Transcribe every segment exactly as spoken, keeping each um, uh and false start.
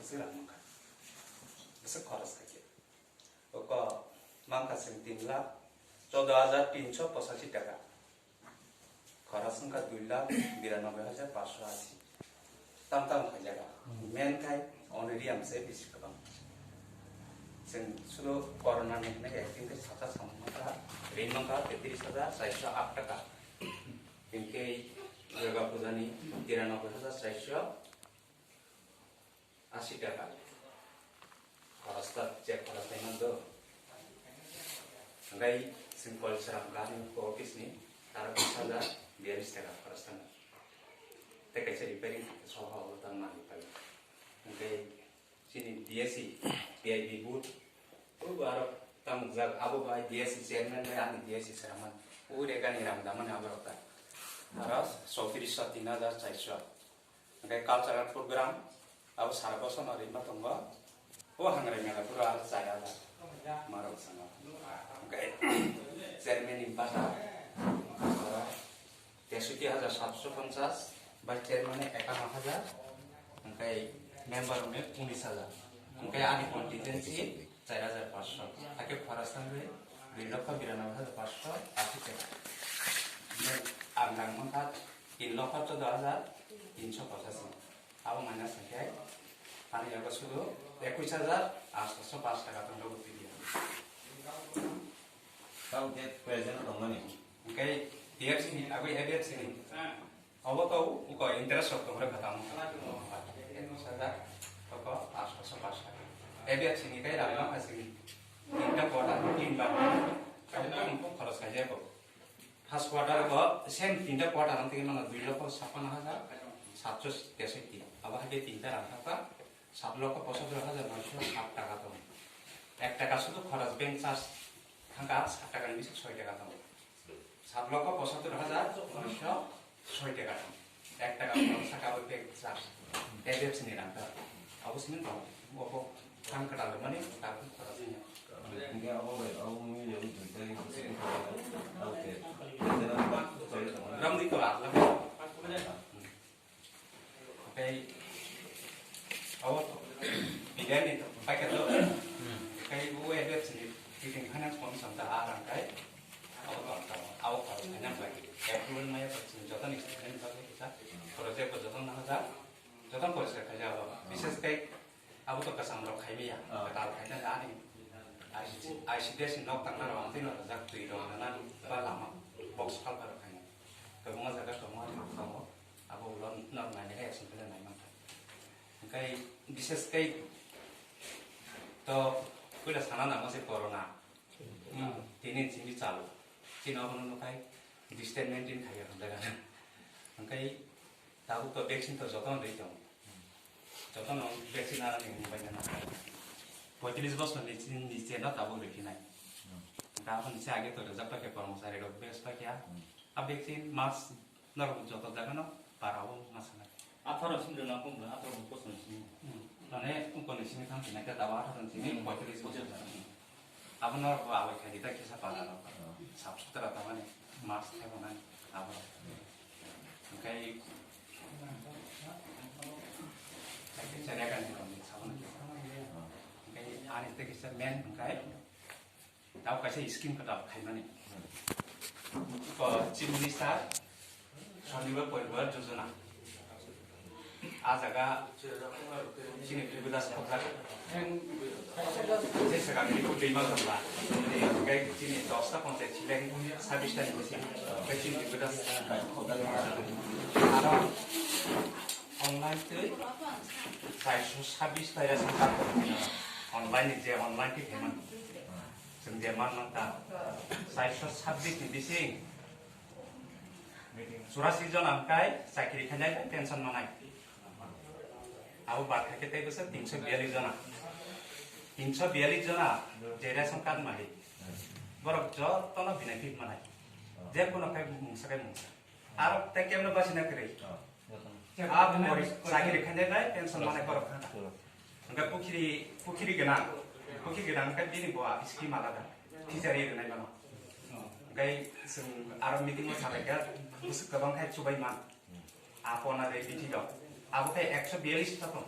Sira mangkha. Bwswk khoroksa khe. Oko mangkha chwng tin lakh choudo hajar tinso pochashi taka. Khoroksa wngkha dui lakh biranoboi hajar paanso ashi. Tam tam khaijaga. Hmm. Main khai honorarium se bisi kwbang. Chwng sudu corona ni hinwi acting khe saka samung mangkha, ring mangkha tetris hajar charso aat taka. Hinkhe Durga Puja ni biranoboi hajar charso ashi taka. Khoroksa, check khoroksa tei mando. Hingkai chwng kol sram gani office ni taro bish hajar biyalis taka khoroksa tang. Tei kaisa repairing soho abo tang mani pai. Hingkai chini D S C, P I B booth, o aro tang jak abo bai D S C chairman bai ani D S C sraman. O regani ram damani abo rok ta. Aro chowtris so tin hajar charso. Hingke cultural program, abo sara bosong no ringma tongo. O hangrai mela pura chaya da. Marok sanga. Hingke chairman ni bata, oro tesuti hajar satso ponchas, vice chairman ni ekanno hajar, hingke member ni unis hajar. Hingke ani contingency char hajar paanso. Hake khoroksa ni dui lokho biranoboi hajar paanso ashi taka. Ang nang mankha tin lokho choudo hajar tinso pochashi. Abo minus hwnkhe ani yago sudu ekush hajar aatso paanch taka tong logo P D F. Tamo khe present tongmani. Hwnkhe T F C ni, abo A D F C ni. Obo to uko interest rok tongre kha tamo. Ekush hajar toko aatso paanch taka. A D F C ni kai rang ma phasi tinta quarter, tin bar. Kaisa tamo kok khoros khaijak kok. First quarter o same tinta quarter ang tigi mano dui lokho sappanno hajar satso tesotti. Abo hai khe tinta rang thapa sat lokho pochattor hajar noisho sat taka tongo. Ek taka sudu khoros bank charge thangkha sat taka ni bisi soi taka tongo. Sat lokho pochattor hajar noisho soi taka tongo. Ek taka kono saka bo pek char. Tei beb sini rang ta. Abo sini tong. Obo tang kwtal mani tak khorok sini. Hingke abo bai, abo mui le ui tui tei sini khorok. Oke. Ram di ko atla. Tei abo biryani to pakai to. Kai bo e beb sini. Kiting khana sponsor ta arang kai. Abo to ta. Abo khorok khana bai. Approval maya bai sini joto ni student bai kita. Project ko joto na hajar. Joto poriskar khaijak abo. Bishes khe abo to kwcham rok khaimaya. Ah. Kwtal khaina ani I C D S ni nok tangna rok, ang twi no rijak twi rok nana ba lama box phalpha rok khaina. Kwbangma jaga kwbangma rok tongo. Abo ulo nok nainai khe action khe nai mankha. Hwnkhe bishes khe to puila sana nango se corona. Hmm. Tini simi chalo. Chini obono nukhai distance maintain khaiya hwnjak ano. Hwnkhe tabuk to vaccine to jotono rwi tongo. Jotono vaccine arani hwnbai nana. Poitris bosor ni chini niche no tabuk rwi phinai. Hmm. Hwnkhe aboni se age to rwjak paikha kormosari rok bes paikha. Hmm. A vaccine mask norok joto jaga no para o ma sanai. Atharo simi rwna kung ba, atharo bosor ni simi. Hmm. Mane, ungkol ni simi thang sinai khe, tabo atharo ni simi Hmm. poitris bosor. Poitris. Abo norok bo abai khai di ta kisa para rok. Hmm. Sap sutra ta mane, mask khai bo nai abo. Hingkai, hingkai kisa regan ni rok ni sabo na kisa. Hmm. Hingkai ani te kisa main hingkai. Tamo kaisa scheme kwtal khaimani. Ko Chief Minister Swanimbhai Poribar Yojana. A jaga chini Tripura khobjak. Je jaga ni ko Dima Gangla. Gai chini dosta panchayat chileng sabis ta ni bisi. Gai chini Tripura khobjak. Aro online tei chaiso sabis ta ya sangka online ni je online ke payment. Chwng je man mankha, chaiso sabjik ni bising churasi jona hwnkhe chakri khainai bai pension manai. Abo bad khaikhe tei bwswk tinso biyallis jona. Tinso biyallis jona je ration card mahi. Borok jotono benefit manai. Je kono khai mungsa khai mungsa. Aro tei kemno basina kwrwi. Ah, pori-, chakri khainai bai pension manai borok kha. Hwnkhe pukhiri, pukhiri gwnang, pukhiri gwnang hwnkhe bini bo scheme alada, teacher ri rwnai mano. Hwnkhe chwng aro meeting o salaikha, bwswk kwbang khai chubai man. A pona de bithi rok. Abo khe ekso biyallis ta tong.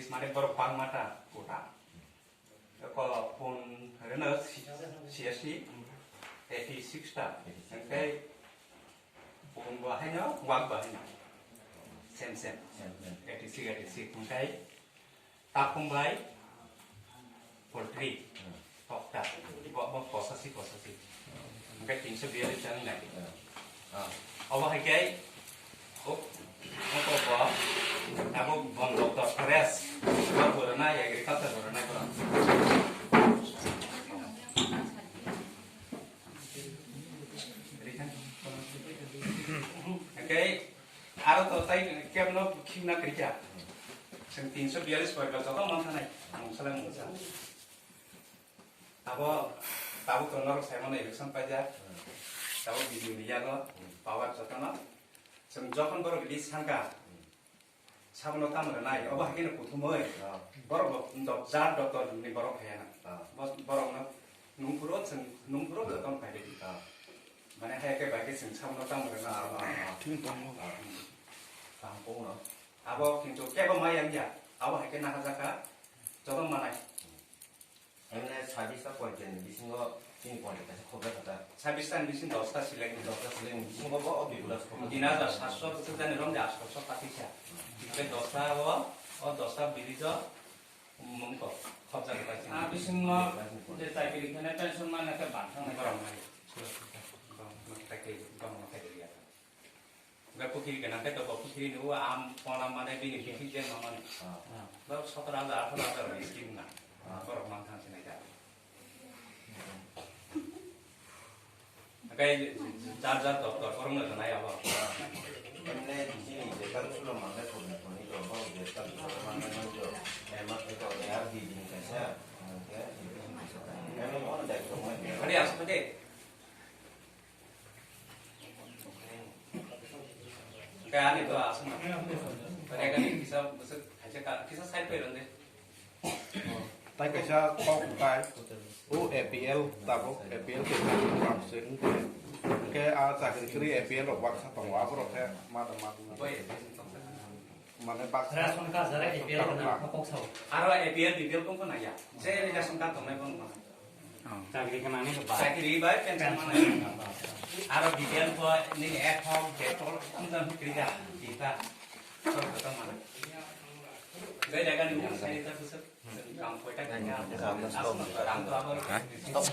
English mane borok bangma ta kota. Ko pun reno C S C eighty six ta. Hingke pun bo haino wak bo haino. Same, same. Same, same. Eighty six, eighty six. Hingke takhum bai poultry. Hmm. Tokta. Bo, bo posasi, posasi. Hingke tinso biyallis jani nai. Hmm. Ah. Obo hai khe, oh, oh, oh, bo, abo bondok to forest, bo borona, agriculture borona, borona. Okay, aro to tai kebno khimna krikya. Seng tinso biyallis poi joto manthanai, mungsa lai mungsa. Abo, tabuk to norok saimano election paijak. Hmm. Tabuk B J P ni yago, hmm, power jotono. Chwng jokhon borok release thangkha, hmm, sabono tamo rwnai, obo haikhe kuthumwi. Ah. Borok bo dok-, jar doktor ni borok phaiya na. Ah. Bos-, borok no nungphuru chwng, nungphuru jotono phai di. Ah. Mane hai khe bai khe chwng sabono tamo rwna. Ah, ah, ah. Thik tongo. Ah. Kaham kok no. Abo kintu kebo ma yang ya. Abo haikhe naha jaka joto manai. Emne sabis ta point ni bisingo chini point kaisa khobra kha ta. Sabis ta ni bising dosta select ni. Dosta select ni bisingo bo o bibula khobra. Tin hajar satso kuchuk jani rom de atharoso patisa. Hingke dosta o, o dosta birijo mungko khobja kha ta chini. Ah, bisingo je chakri khene pension mana khe bang thang nai. Borok nai. Borok nai. Borok nai. Hingke pukhiri gwnang khe to bo pukhiri ni o am pona mane bini bithi je ma mani. Ah. Ba sotoro hajar, atharo hajar ni scheme na. Ah. Borok man thang sinai da. Hingke jar jar doctor borok no janai abo. Emne chini je kal sulo mangkhe thoni thoni to bo je kal sulo mangkhe nang jo. Ema khe to A R D din kaisa. Hingke emne ono dai to mo. Kali asuk de. Kaya ni to aswk na. Kaya kani kisa bwswk khaisa ka, kisa side pai rwng de. Tai kaisa kok kai. O A P L tabuk, A P L ke tabuk se wngkhe. Hingke a chakri kwrwi A P L rok baksa tongo, aborok khe ma da ma. Bai, bai, bai. Mane baksa. Ration card jara A P L gwnang kha kok sao. Aro A P L, B P L kok nang ya. Je ration card tongnai bo nang. Oh. Chakri gwnang ni ba. Chakri bai pension manai. Aro B P L bo nini ek hok, de tol, tong tong kri ga, kita. Tol tong mana. Gai jaga ni sai ta kusuk. Kam koi ta kanya. Kam to abo. Stop.